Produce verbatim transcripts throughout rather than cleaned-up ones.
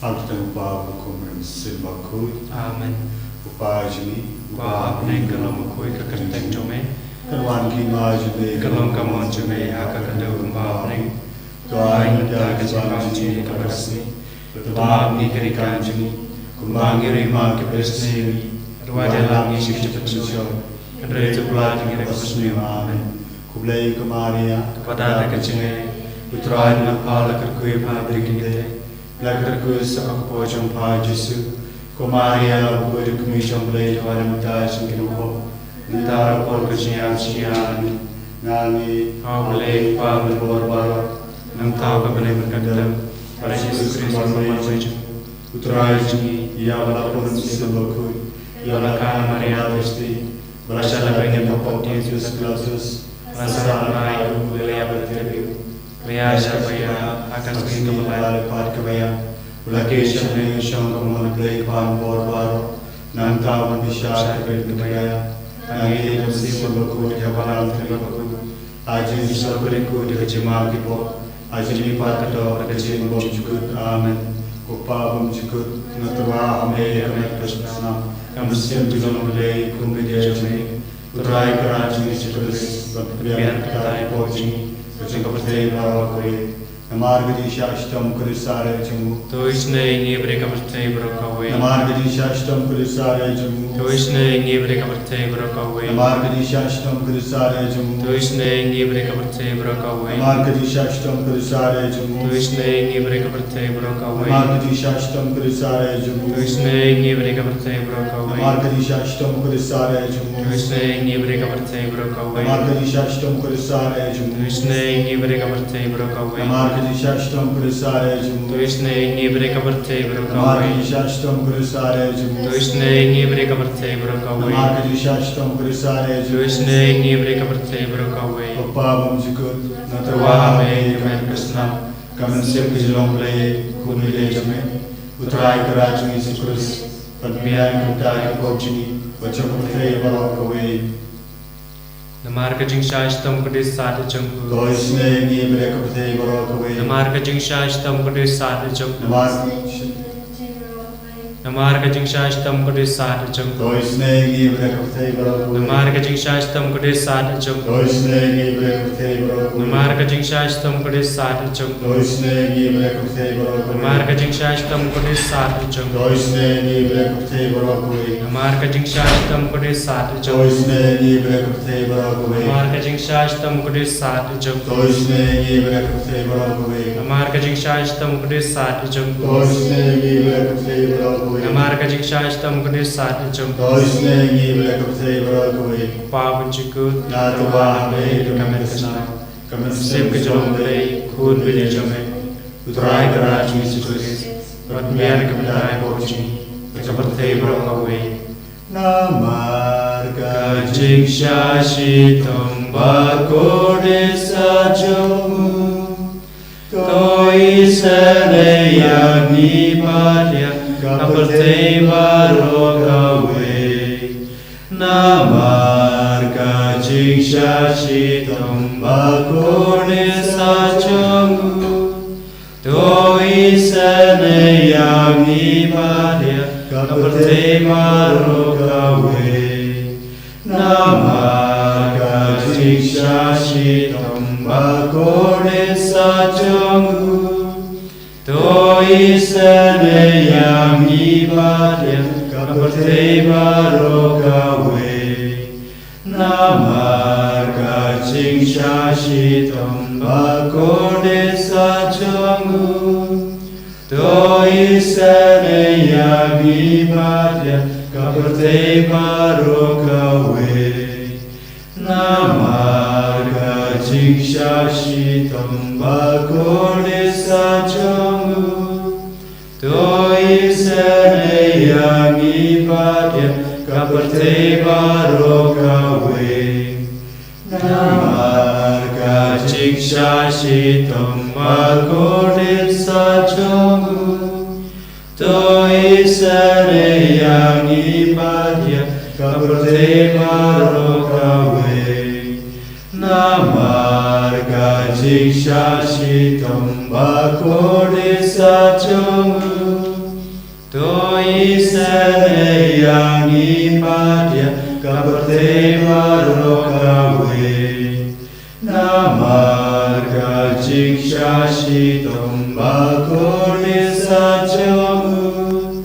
Ha ka kyrteng u Kpa, u Khun, u Mynsiem Bakhuid. Amen. U Kpa jong ngi uba ha bneng, ka long bakhuid ka kyrteng jong me. Kan wan ka hima jong me, ka long ka mon jong me ha ka khyndew kumba ha bneng. To ai mynta ka jingpang jong ngi kaba ka sngi. Bad to map ïa ngi ki riewkam jong ngi, kumba ngi ruh ngi map ïa kiba isynei ïa ngi. Bad wat ïalam ngi sha ka jingpynshoi, hynrei to pynlait ïa ngi na kaba sniew. Amen. Khublei ko Maria, kaba don ka jingaiei, u Trai u don bad pha, la kyrkhu ïa phi ha baroh ki kynthei, la kyrkhu sa ka kpoh jong pha Jisu. Ko Maria, bakhuid ka kmie jong U Blei, to ai mynta ïa ngi ki nongpop, mynta bad ha ka por ka jingïap jong ngi. Amen. Nga ngi, ha U Blei Kpa ba don bor baroh, nangta ha ka bneng bad ka kyrteng, bad ha Jisu Khrist u Nongpynim jong ngi, u Trai jong ngi, ïa uba la pun da u Mynsiem Bakhuid, ïa uba la khang ha Maria Theisotti, ba la shah lehbeiñ ïa ka pop Pontius Pilatus, ba la sah bad u, la ïap bad la tep ïa u, la ïaid sha kaba ïar, ha ka sngi kaba lai, la leit pat kaba ïap, ba la kit sha bneng, shong ha ka mon U Blei Kpa ba don bor baroh, nangta un bishar ha ka bynta kiba ïap. Nga ngeit ha u Mynsiem Bakhuid, ha ka Balang Trinity bakhuid, ha ka jingïasyllok bakhuid ïa ka jingmap ki pop, ha ka jingmihpat ka doh bad ka jingim bymjukut. Amen. Ko Kpa bymjukut, nga tyrwa ha me ïa ka met ka snam, ka mynsiem ka jong U Blei, u Khun baieit jong me, u Trai Kynrad jong ngi Jisu Khrist, ban pynbiang ïa ka bynta ki pop jong ngi bad jong ka pyrthei baroh kawei. Namar ka jingshah shitom kaba sar eh jong u. To isynei ïa ngi bad ïa ka pyrthei baroh kawei. Namar ka jingshah shitom kaba sar eh jong u. To isynei ïa ngi bad ïa ka pyrthei baroh kawei. Namar ka jingshah shitom kaba sar eh jong u. To isynei ïa ngi bad ïa ka pyrthei baroh kawei. Namar ka jingshah shitom kaba sar eh jong u. To isynei ïa ngi bad ïa ka pyrthei baroh kawei. Namar ka jingshah shitom kaba sar eh jong u. To isynei ïa ngi bad ïa ka pyrthei baroh kawei. Namar ka jingshah shitom kaba sar eh jong u. To isynei ïa ngi bad ïa ka pyrthei baroh kawei. Namar ka jingshah shitom kaba sar eh jong u. To isynei ïa ngi bad ïa ka pyrthei baroh kawei. Namar ka jingshah shitom kaba sar eh jong u. To isynei ïa ngi bad ïa ka pyrthei baroh kawei. Namar ka jingshah shitom kaba sar eh jong u. To isynei ïa ngi bad ïa ka pyrthei baroh kawei. Namar ka jingshah shitom kaba sar eh jong u. To isynei ïa ngi bad ïa ka pyrthei baroh kawei. Ko Kpa bymjukut, nga tyrwa ha me ïa ka met ka snam, ka mynsiem ka jinglong Blei, u Khun baieit jong me, u Trai Kynrad jong ngi Jisu Khrist, ban pynbiang ïa ka bynta ki pop jong ngi bad jong ka pyrthei baroh kawei. Namar ka jingshah shitom kaba sar eh jong u. To isynei ïa ngi bad ïa ka pyrthei baroh kawei. Namar ka jingshah shitom kaba sar eh jong u. Namar Namar ka jingshah shitom kaba sar eh jong u. To isynei ïa ngi bad ïa ka pyrthei baroh kawei. Namar ka jingshah shitom kaba sar eh jong u. To isynei ïa ngi bad ïa ka pyrthei baroh kawei. Namar ka jingshah shitom kaba sar eh jong u. To isynei ïa ngi bad ïa ka pyrthei baroh kawei. Namar ka jingshah shitom kaba sar eh jong u. To isynei ïa ngi bad ïa ka pyrthei baroh kawei. Namar ka jingshah shitom kaba sar eh jong u. To isynei ïa ngi bad ïa ka pyrthei baroh kawei. Namar ka jingshah shitom kaba sar eh jong u. To isynei ïa ngi bad ïa ka pyrthei baroh kawei. Namar ka jingshah shitom kaba sar eh jong u. To isynei ïa ngi bad ïa ka pyrthei baroh kawei. Namar ka jingshah shitom kaba sar eh jong u. To isynei ïa ngi bad ïa ka pyrthei baroh kawei. Kpa bymjukut, nga tyrwa ha me ïa ka met ka snam, ka mynsiem ka jinglong Blei, u Khun baieit jong me, u Trai Kynrad jong ngi Jisu Khrist, ban pynbiang ïa ka bynta ki pop jong ngi bad jong ka pyrthei baroh kawei. Namar ka jingshah shitom bakordit sar jong u, to isynei ïa ngi bad ïa ka pyrthei baroh kawei. Namar ka jingshah shitom bakordit sar jong u, to isynei ïa ngi bad ïa ka pyrthei baroh kawei. Namar ka jingshah shitom bakordit sar jong u, to isynei ïa ngi bad ïa ka pyrthei baroh kawei. Namar ka jingshah shitom bakordit sar jong u, to isynei ïa ngi bad ïa ka pyrthei baroh kawei. Namar ka jingshah shitom bakordit sar jong u, to isynei ïa ngi bad ïa ka pyrthei baroh kawei. Namar ka jingshah shitom bakordit sar jong u, to isynei ïa ngi bad ïa ka pyrthei baroh kawei. Namar ka jingshah shitom bakordit sar jong u, Isynei ïa ngi pat ïa ka pyrthei baroh kawei. Namar ka jingshah shitom bakordit sat jong u.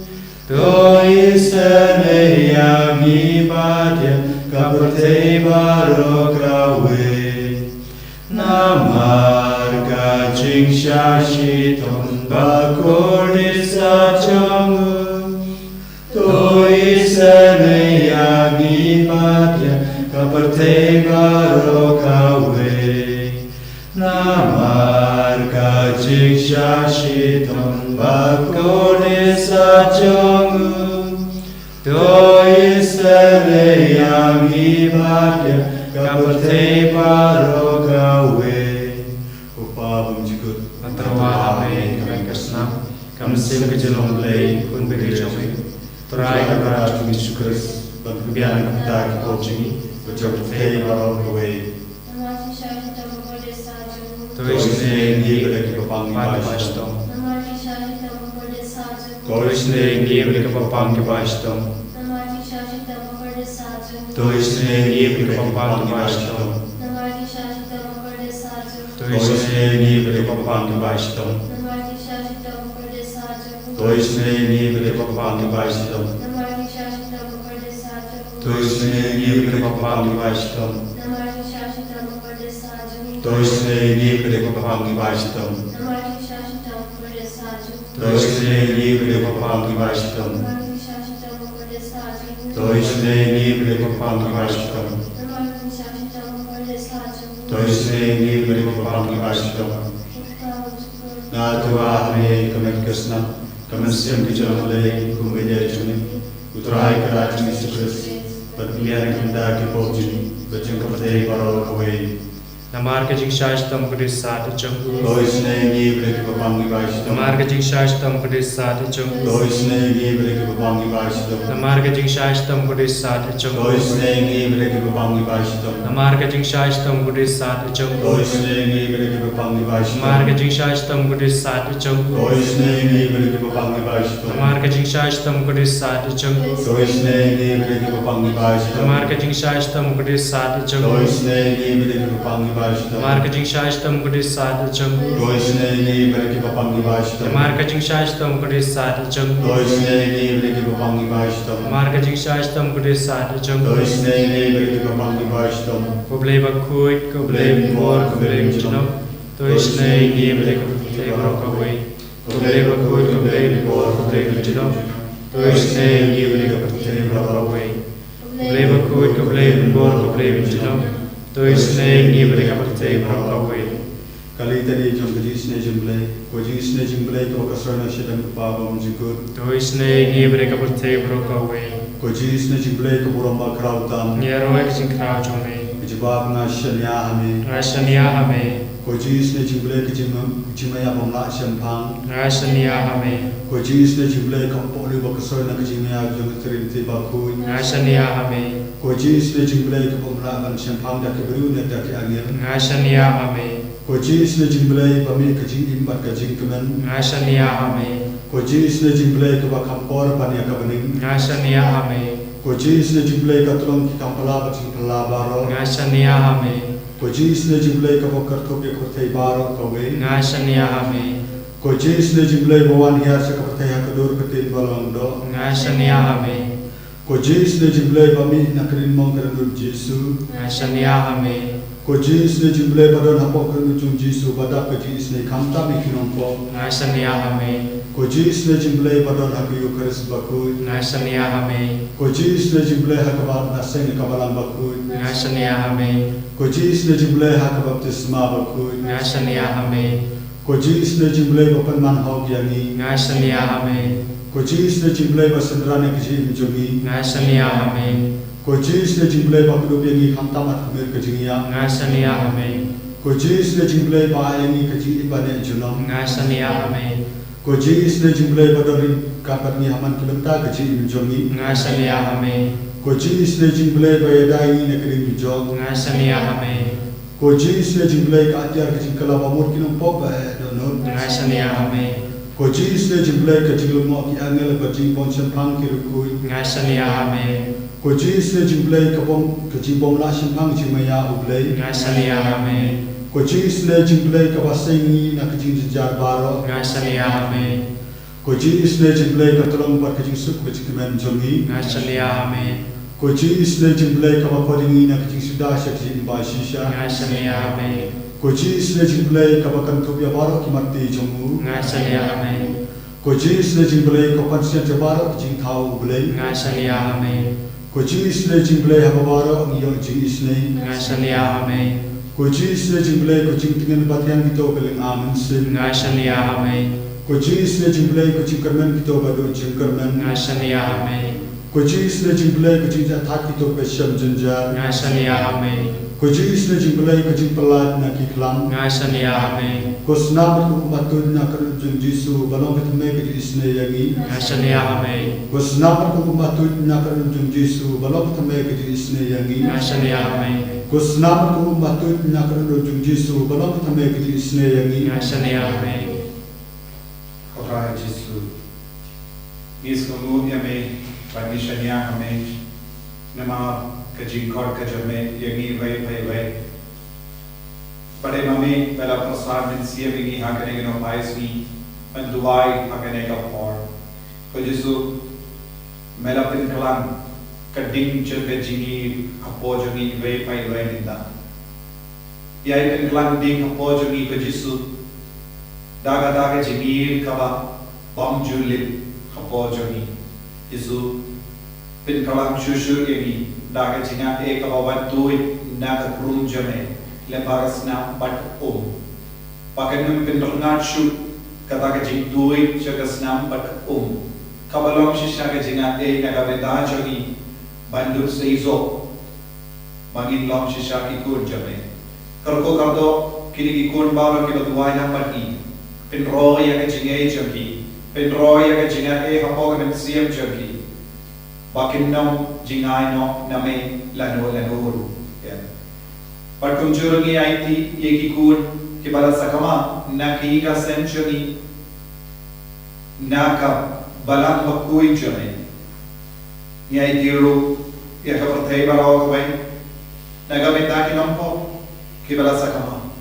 To isynei ïa ngi pat ïa ka pyrthei baroh kawei. Namar ka jingshah shitom bakordit sat jong u. To isynei ïa ngi pat ïa ka pyrthei baroh kawei. Namar ka jingshah shitom bakordit sat jong u. To isynei ïa ngi pat ïa ka pyrthei baroh kawei. Ko Pa bymjukut, nga tyrwa ha me ïa ka met ka snam, ka mynsiem ka jinglong Blei, khun bynriew jong me. Trai ka Trai jong ngi Jisu Khrist, ban pynbiang na ka bynta ki pop jong ngi bad jong ka pyrthei baroh kawei. To isynei ïa ngi bad ïa kiba pang kiba shitom. To isynei ïa ngi bad ïa kiba pang kiba shitom. To isynei ïa ngi bad ïa kiba pang kiba shitom. To isynei ïa ngi bad ïa kiba pang kiba shitom. To isynei ïa ngi bad ïa kiba pang kiba shitom. To isynei ïa ngi bad ïa kiba pang kiba shitom. To isynei ïa ngi bad ïa kiba pang kiba shitom. To isynei ïa ngi bad ïa kiba pang kiba shitom. To isynei ïa ngi bad ïa kiba pang kiba shitom. To isynei ïa ngi bad ïa kiba pang kiba shitom. Nga tyrwa ha me ïa ka met ka snam, ka mynsiem ka jinglong Blei, khun bynriew jong me. U Trai ka Trai jong ngi Jisu Khrist, ban pynbiang na ka bynta ki pop jong ngi bad jong ka pyrthei baroh kawei. Namar ka jingshah shitom kordit sat jong u. To isynei ïa ngi bad ïa kiba pang kiba shitom. Namar ka jingshah shitom kordit sat jong u. To isynei ïa ngi bad ïa kiba pang kiba shitom. Namar ka jingshah shitom kordit sat jong u. To isynei ïa ngi bad ïa kiba pang kiba shitom. Namar ka jingshah shitom kordit sat jong u. To isynei ïa ngi bad ïa kiba pang kiba shitom. Namar ka jingshah shitom kordit sat jong u. To isynei ïa ngi bad ïa kiba pang kiba shitom. Namar ka jingshah shitom kordit sat jong u. To isynei ïa ngi bad ïa kiba pang kiba shitom. Namar ka jingshah shitom kordit sat jong u. To isynei ïa ngi bad ïa kiba pang kiba shitom. Namar ka jingshah shitom kordit sat jong u. To isynei ïa ngi bad ïa kiba pang kiba shitom. Namar ka jingshah shitom kordit sat jong u. To isynei ïa ngi bad ïa kiba pang kiba shitom. Namar ka jingshah shitom kordit sat jong u. To isynei ïa ngi bad ïa kiba pang kiba shitom. Ko Blei bakhuid, ko Blei bymjukut, ko Blei bymjukut. To isynei ïa ngi bad ïa ka pyrthei baroh kawei. Ko Blei bakhuid, ko Blei bymjukut, ko Blei bymjukut. To isynei ïa ngi bad ïa ka pyrthei baroh kawei. Ko Blei bakhuid, ko Blei bymjukut, ko Blei bymjukut. To isynei ïa ngi bad ïa ka pyrthei baroh kawei. Ka litani jong ka jingisynei jong Blei. Ko jingisynei jong Blei kaba ka sroi na shadem u Kpa bymjukut. To isynei ïa ngi bad ïa ka pyrthei baroh kawei. Ko jingisynei jong Blei ka burom bakhraw tam. Ïaroh ïa ka jingkhraw jong me. Ka jubab, nga shaniah ha me. Nga shaniah ha me. Ko jingisynei jong Blei ka jingma-, jingmaïa bym lah shemphang. Nga shaniah ha me. Ko jingisynei jong Blei ka mpok lyu ba ka sroi na ka jingmaïa jong ka Triniti bakhuid. Nga shaniah ha me. Ko jingisynei jong Blei ka bym lah ban shemphang da ki briew ne da ki angel. Nga shaniah ha me. Ko jingisynei jong Blei ba mih ka jingim bad ka jingkmen. Nga shaniah ha me. Ko jingisynei jong Blei kaba kham por ban ïa ka bneng. Nga shaniah ha me. Ko jingisynei jong Blei ka tlong ki kam pala bad jingpala baroh. Nga shaniah ha me. Ko jingisynei jong Blei kaba kyrthuh ïa ka pyrthei baroh kawei. Nga shaniah ha me. Ko jingisynei jong Blei ba wan hiar sha ka pyrthei ha ka dur ka ktien ba long doh. Nga shaniah ha me. Ko jingisynei jong Blei ba mih na ka ring mong ka dohnud Jisu. Nga shaniah ha me. Ko jingisynei jong Blei ba don hapoh ka dohnud jong Jisu ba dap ka jingisynei khamtam ïa ki nongpop. Nga shaniah ha me. Ko jingisynei jong Blei ba don ha ka Eukharist bakhuid. Nga shaniah ha me. Ko jingisynei jong Blei ha kaba na seng ïa ka balang bakhuid. Nga shaniah ha me. Ko jingisynei jong Blei ha ka baptisma bakhuid. Nga shaniah ha me. Ko jingisynei jong Blei ba pynman hok ïa ngi. Nga shaniah ha me. Ko jingisynei jong Blei ba synran ïa ka jingim jong ngi. Nga shaniah ha me. Ko jingisynei jong Blei ba kdup ïa ngi khamtam ha ka mir ka jingïap. Nga shaniah ha me. Ko jingisynei jong Blei ba ai ïa ngi ka jingim ba neh junom. Nga shaniah ha me. Ko jingisynei jong Blei ba don ryngkat bad ngi ha man ki bynta ka jingim jong ngi. Nga shaniah ha me. Ko jingisynei jong Blei ba ïada ïa ngi na ka ding jong. Nga shaniah ha me. Ko jingisynei jong Blei ka atiar ka jingkylla ba mut ki nongpop ba eh dohnud. Nga shaniah ha me. Ko Jisu Blei ka jinglyngngoh ki angel bad jingbym shemphang ki riewkhuid. Nga shaniah ha me. Ko Jisu Blei ka bym, ka jingbymlah shemphang jingmaïa U Blei. Nga shaniah ha me. Ko Jisu Blei kaba seng ïa ngi na ka jingjynjar baroh. Nga shaniah ha me. Ko Jisu Blei ka tyllong bad ka jingsuk bad jingkmen jong ngi. Nga shaniah ha me. Ko Jisu Blei kaba khot ïa ngi na ka jingsuda sha ka jingim ba shisha. Nga shaniah ha me. Ko Jisu Blei kaba kynthup ïa baroh ki mat jong u. Nga shaniah ha me. Ko Jisu Blei ka pynsngiat ïa baroh ki jingthaw U Blei. Nga shaniah ha me. Ko Jisu Blei ha baroh ngi ïoh jingisynei. Nga shaniah ha me. Ko Jisu Blei ko jingtngen ba thiang kito ba lyngba mynsiem. Nga shaniah ha me. Ko Jisu Blei ko jingkyrmen kito ba duh jingkyrmen. Nga shaniah ha me. Ko Jisu Blei ko jingjahthait kito ba shem jynjar. Nga shaniah ha me. Ko Jisu Blei ko jingpyllait na ki khlam. Nga shaniah ha me. Ko snam bad ko bumatud na ka dohnud jong Jisu ba long ka thymmai ka jingisynei ïa ngi. Nga shaniah ha me. Ko snam bad ko bumatud na ka dohnud jong Jisu ba long ka thymmai ka jingisynei ïa ngi. Nga shaniah ha me. Ko snam bad ko bumatud na ka dohnud jong Jisu ba long ka thymmai ka jingisynei ïa ngi. Nga shaniah ha me. Ko Trai Jisu, ngi sngewnguh ïa me bad ngi shaniah ha me namar ka jingkhot ka jong me ïa ngi iwei pa iwei. Bad ma me me la pyrsad mynsiem ïa ngi ha kane ka nohphai sngi ban duwai ha kane ka por. Ko Jisu, me la pynkylla ka ding jong ka jingïeit hapoh jong ngi iwei pa iwei mynta. Ïa pynkylla ding hapoh jong ngi ko Jisu da kata ka jingïeit kaba bym ju lip hapoh jong ngi. Jisu, pynkylla shuh shuh ïa ngi da ka jingaiei kaba wan tuid na ka krung jong me lyngba ka snam bad um. Ba kan ym pynrngat shuh kata ka jingtuid sha ka snam bad um kaba long shisha ka jingaiei na ka bynta jong ngi ban dup seisoh ba ngin long shisha ki khun jong me. Kyrkhu kyrdoh kine ki khun baroh kiba duwai lang bad ngi. Pynroi ïa ka jingngeit jong ki. Pynroi ïa ka jingaiei hapoh ka mynsiem jong ki. Ba kin ym jingai noh na me lano lano ruh. Ïa. Bad kumjuh ruh ngi aiti ïa ki khun kiba la sakma na ki ka seng jong ngi na ka balang bakhuid jong me. Ngi aiti ruh ïa ka pyrthei baroh kawei na ka bynta ki nongpop kiba la sakma.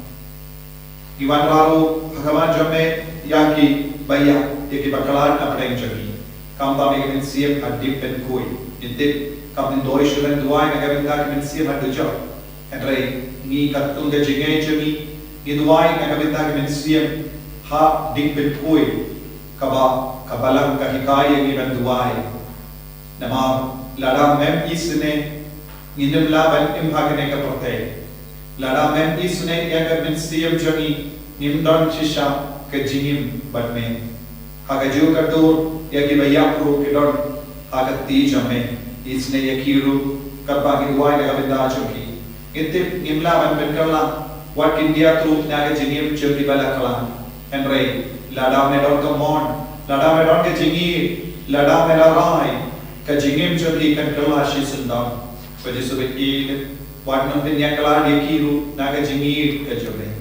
Ngi wanrah ruh ha khmat jong me ïa kiba ïap, ïa kiba khlad na pdeng jong ngi. Khamtam ïa ka mynsiem hadien pynkhoi. Ngi tip kam nym dei shuh ban duwai na ka bynta ka mynsiem haduh jong. Hynrei ngi katkum ka jingngeit jong ngi, ngi duwai na ka bynta ka mynsiem hadien pynkhoi kaba ka balang ka hikai ïa ngi ban duwai. Namar lada mem isynei ngin ym lah ban im ha kane ka pyrthei. Lada mem isynei ïa ka mynsiem jong ngi ngim don shisha ka jingim bad me. Ha kajuh ka dur ïa kiba ïap ruh ki don ha ka kti jong me. Isynei ïa ki ruh katba ngi duwai na ka bynta jong ki. Ngi tip ngim lah ban pynkylla wat kin diat ruh na ka jingim jong kiba la kylla. Hynrei lada me don ka mon, lada me don ka jingïeit, lada me la rai, ka jingim jong ki kan kylla shisyndon. Ko Jisu bad ïeit, wat nang pynïakhlad ïa ki ruh na ka jingïeit ka jong me.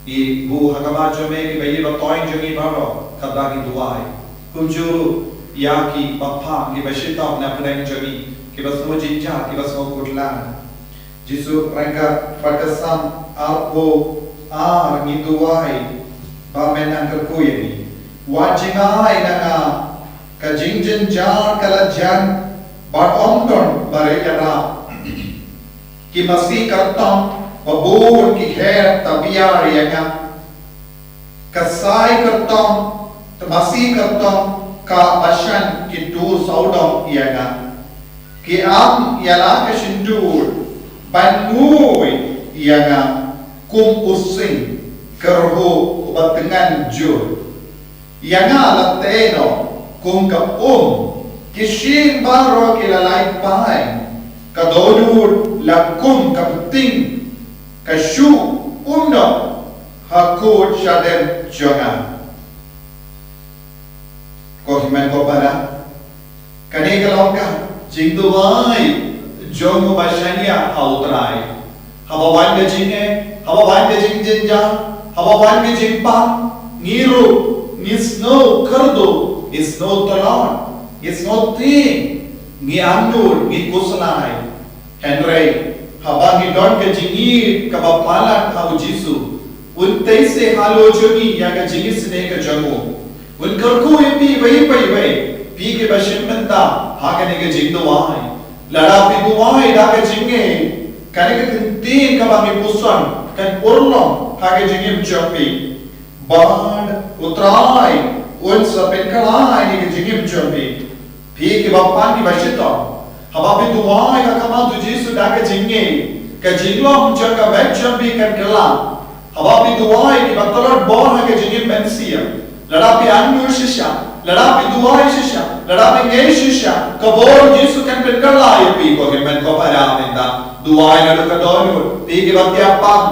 Ngi buh ha khmat jong me kiba ïeit ba thoiñ jong ngi baroh katba ngi duwai. Kumjuh ruh ïa kiba pham kiba shitom na pdeng jong ngi kiba sngew jynjar kiba sngew khutlai. Jisu ryngkat bad ka Salm arphew ar ngi duwai ba men nang kyrkhu ïa ngi. Wat jingai na nga, ka jingjynjar ka la jan bad ym don ba ri ïarap. Ki masi kyrtong ba bun ki her tabiar ïa nga. Ka sai kyrtong, ka masi kyrtong ka bashan ki tur sawdong ïa nga. Ki am ïa la ka shyntur ban ngui ïa nga kum u sing kyrhuh uba tngan jur. Ïa nga la tei noh kum ka um, ki shyieng baroh ki la lait pai, ka dohnud la kum ka pting, ka shu um noh ha kut shadem jong nga. Ko hynmen ko para, kane ka long ka jingduwai jong uba shaniah ha U Trai. Haba wan ka jingeh, haba wan ka jingjynjar, haba wan ka jingpang, ngi ruh Ngi sngew kyrduh, ngi sngew tlot, ngi sngew tieng, ngi angnud, ngi khuslai. Hynrei haba ngi don ka jingïeit kaba palat ha u Jisu, un tei se halor jong ngi ïa ka jingisynei ka jong u. Un kyrkhu ïa phi iwei pa iwei, phi kiba shim bynta ha kane ka jingduwai. Lada phi duwai da ka jingngeit, kane ka ktien kaba ngi puson kan urlong ha ka jingim jong phi. Bad U Trai un sa pynkylla ïa ka jingim jong phi. Phi kiba pan kiba shitom, haba phi duwai ha khmat u Jisu da ka jingngeit, ka jinglong jong ka met jong phi kan kylla. Haba phi duwai kiba tlot bor ha ka jingim mynsiem, lada phi angnud shisha, lada phi duwai shisha, lada phi ngeit shisha, ka bor u Jisu kan pynkylla ïa phi. Ko hynmen ko para mynta, duwai naduh ka dohnud, phi kiba tiap pang.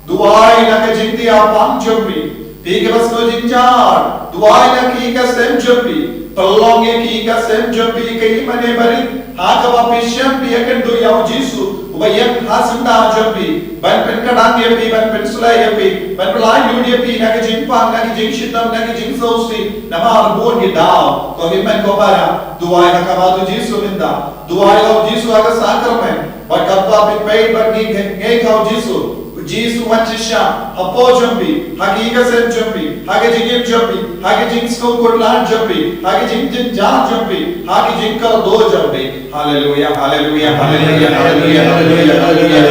Duwai na ka jingtiap pang jong phi. Phi kiba sngew jynjar, duwai na ki ïing ka sem jong phi. Pynlong ïa ki ïing ka sem jong phi ka ïing mane barit, ha kaba phi shem phi ïakynduh ïa u Jisu uba ïeng ha syndah jong phi, ban pynkhiah ïa phi, ban pynshlur ïa phi, ban pyllait lut ïa phi na ka jingpang, na ka jingshitom, na ka jingsngewsih. Namar bun ki daw, ko hynmen ko para, duwai ha khmat u Jisu mynta. Duwai ïa u Jisu ha ka sakramen. Bad katba phi peit bad ngi ngeit ha u Jisu, u Jisu wan shisha hapoh jong phi, ha ki ïing ka sem jong phi, ha ka jingim jong phi, ha ka jingsngewkhuslai jong phi, ha ka jingjynjar jong phi, ha ka jingkyrduh jong phi. Haleluia, haleluia, haleluia, haleluia, haleluia, haleluia.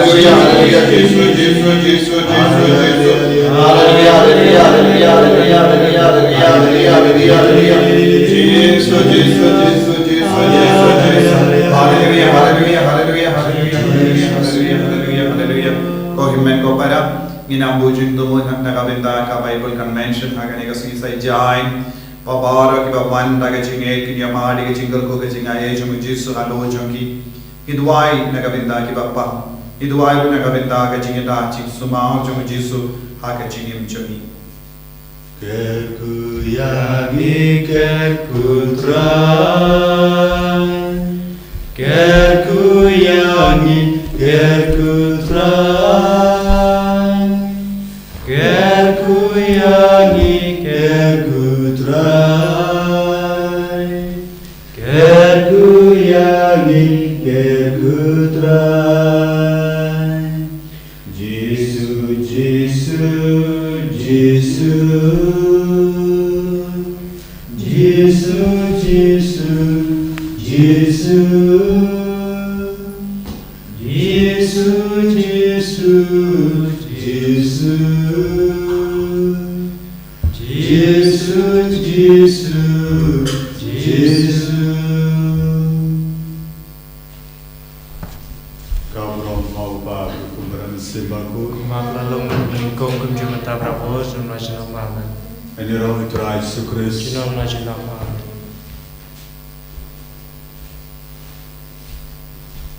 Haleluia, haleluia, Jisu, Jisu, Jisu, Jisu, Jisu. Haleluia, haleluia, haleluia, Jisu, Jisu, Jisu, Jisu. Haleluia, haleluia, haleluia, haleluia. Ko hynmen ko para, ngin ym bujing tu mo na ka bynta ka Bible convention ha kane ka sngi Saitjaiñ. Ba baroh kiba wan da ka jingngeit kin ïa mad ïa ka jingkyrkhu ka jingaiei jong u Jisu halor jong ki. Ngi duwai na ka bynta kiba pang. Ngi duwai ruh na ka bynta ka jingïada jingsumar jong u Jisu ha ka jingim jong ngi. Kyrkhu ïa ngi, kyrkhu Trai. Kyrkhu ïa ngi, kyrkhu Trai. Kyrkhu ïa ngi, kyrkhu Trai. Kyrkhu ïa ngi, kyrkhu Trai. Jisu, Jisu, Jisu. Jisu, Jisu, Jisu. Jisu, Jisu, Jisu. Jisu, Jisu, Jisu. Ka burom ha u Kpa, ha u Khun bad ha u Mynsiem Bakhuid. Kumba la long mynnyngkong, kumjuh mynta, baroh por, sha ïing sha la. Amen. Ngi ïaroh ïa u Trai Jisu Khrist. Junom la junom.